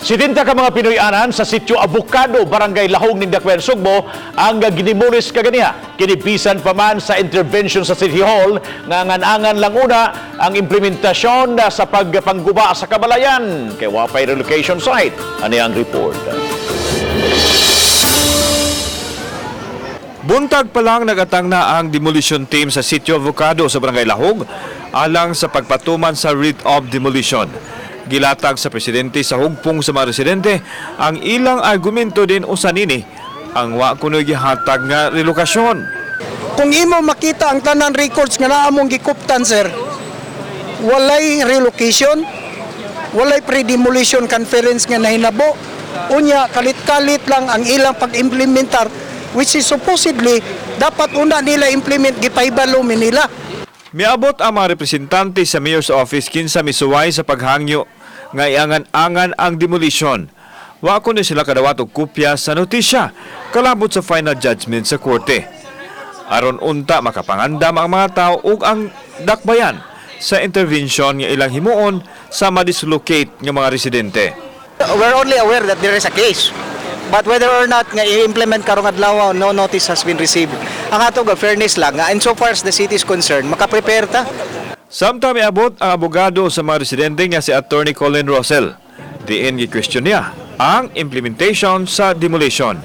70 ka mga Pinoy-anan sa sitio Avocado, Barangay Lahog ning Dakbayan, Sugbo, ang ginemolis kaganiha. Kini bisan pa man sa intervention sa City Hall nga angan-angan lang una ang implementasyon sa pagpangguba sa kabalayan kay wa pay relocation site. Ani ang report. Buntag pa lang, nagatang na ang demolition team sa Sitio Avocado sa Barangay Lahog alang sa pagpatuman sa writ of demolition. Gilatag sa presidente sa hugpong sa mga residente ang ilang argumento din usa nini ang wa kunoy gihatag nga relokasyon. Kung imo makita ang tanan records nga naa mong gikuptan, sir, walay relocation, walay pre-demolition conference nga nahinabo. Unya, kalit-kalit lang ang ilang pag-implementar, which is supposedly dapat una nila implement, gipahibalo mi nila. Miabot ang mga representante sa Mayor's Office kinsa misuway sa paghangyo nga iangan-angan ang demolition. Wa kuno sila kadawat og kopya sa notisya kalabot sa final judgment sa korte. Aron unta makapangandam ang mga tao ug ang dakbayan sa intervention nga ilang himuon sa ma-dislocate nga mga residente. We're only aware that there is a case. But whether or not nga i-implement karong adlaw, no notice has been received. Ang ato ga fairness lang nga and so far as the city is concerned, makaprepare ta. Samtang miabot ang abogado sa mga residente nga si Attorney Colin Russell. Diin gi-question niya ang implementation sa demolition.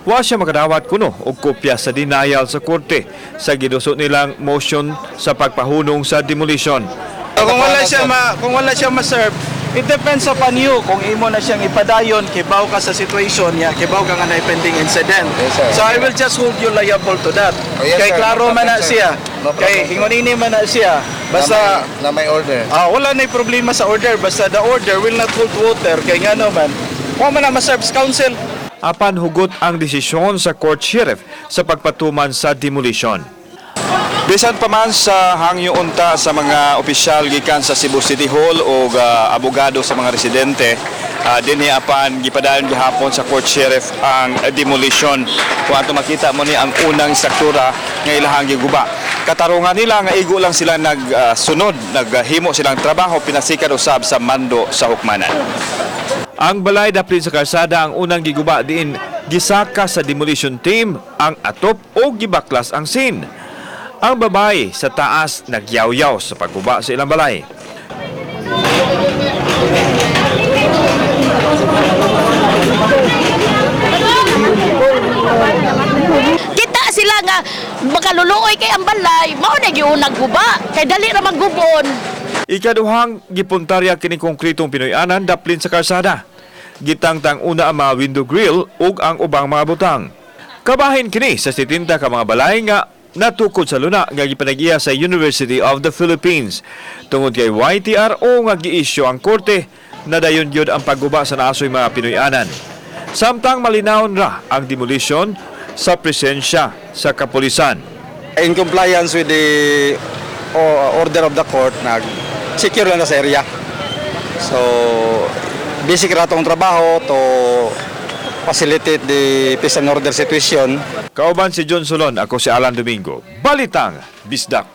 Wa siya makadawat kuno og kopya sa denial sa korte sa giduso nilang motion sa pagpahunong sa demolition. Kung wala siya ma-serve, it depends upon you kung imo na siyang ipadayon, kibaw ka sa situation niya, kibaw ka nga na pending incident. Yes, sir. So I will just hold you liable to that. Oh, yes, Kay sir. klaro No man na problem, sir. siya. No problem, Kay sir. hingonini man na siya. Basta Na may order. Ah, wala na problema sa order, basta the order will not hold water kay ngano man, wa man na ma-serve sa council. Apan hugot ang desisyon sa court sheriff sa pagpatuman sa demolition. Bisan pa man sa hangyo unta sa mga opisyal gikan sa Cebu City Hall o abogado sa mga residente, dinhi apan gipadayon gihapon sa court sheriff ang demolition. Kung ato makita mo ni ang unang struktura nga ilahang giguba. Katarungan nila nga igo lang sila nagsunod, naghimo silang trabaho pinasikan usab sa mando sa hukmanan. Ang balay daplin sa kalsada ang unang giguba diin gisaka sa demolition team ang atop o gibaklas ang scene. Ang babae sa taas nagyawyaw sa pagguba sa ilang balay. Kita sila nga makaluluoy kay ang balay, mao na giunang guba kay dali ra man gubon. Ikaduhang gipuntarya kini konkritong Pinoy-anan daplin sa kalsada. Gitangtang una ang mga window grill ug ang ubang mga butang. Kabahin kini sa 70 ka mga balay nga natukod sa luna nga gipanagiya sa University of the Philippines. Tungod kay YTRO nga giisyu ang korte, nadayon gyud ang pagguba sa naasoy mga Pinoy-anan. Samtang malinawon ra ang demolition sa presensya sa kapulisan. In compliance with the order of the court, nag secure lang na sa area. So basic ra tong trabaho to facilitate the peace and order situation. Kauban si John Solon, ako si Alan Domingo. Balitang Bisdak.